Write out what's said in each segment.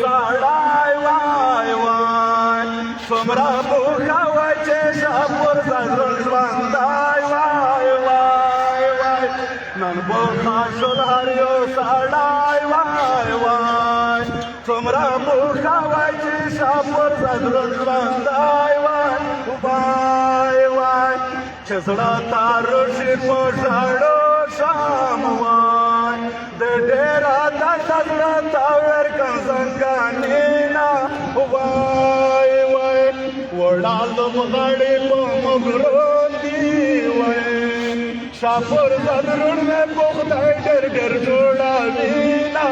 سړی وای وای. څومره بوخه وای چې شاپور ځدرون ژوندی وای وای وای. نن بوخه شول هر یو سړی وای وای. څومره بوخه وای چې شاپور ځدرون ژوندی وای وای وای. چې زړه تارو شي په ژړو شام وای، د ډېره درد زړه ته ورکم زنګانینا وای وای. وړه لوبغاړي په مغرون دي وای، شاپور ځدرون مې په خدای ډېر ډېر جوړوینه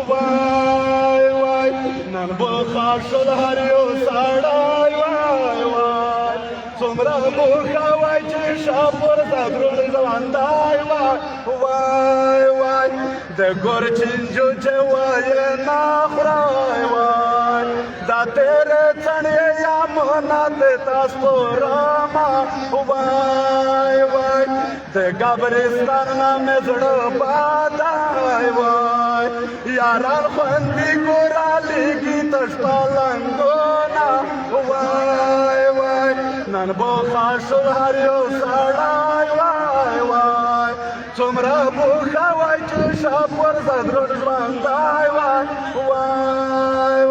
وای وای. نن بخا شول هر یو سړی وای وای. څومره بوخه وای چې شاپور ځدرون ژوندی وای وای وای. د ګور چینجو چې وایې نه خورای وای، دا تېرې څڼې یا منات تاسو رما وای وای. د قبرستان نه مې زړه بادای وای، یاران خوندي ګورالېږي تش پلنګونه وای وای. نن بوخه شول هر یو سړی وای وای. څومره بوخه وای چې شاپور ځدرون ژوندی وای وای.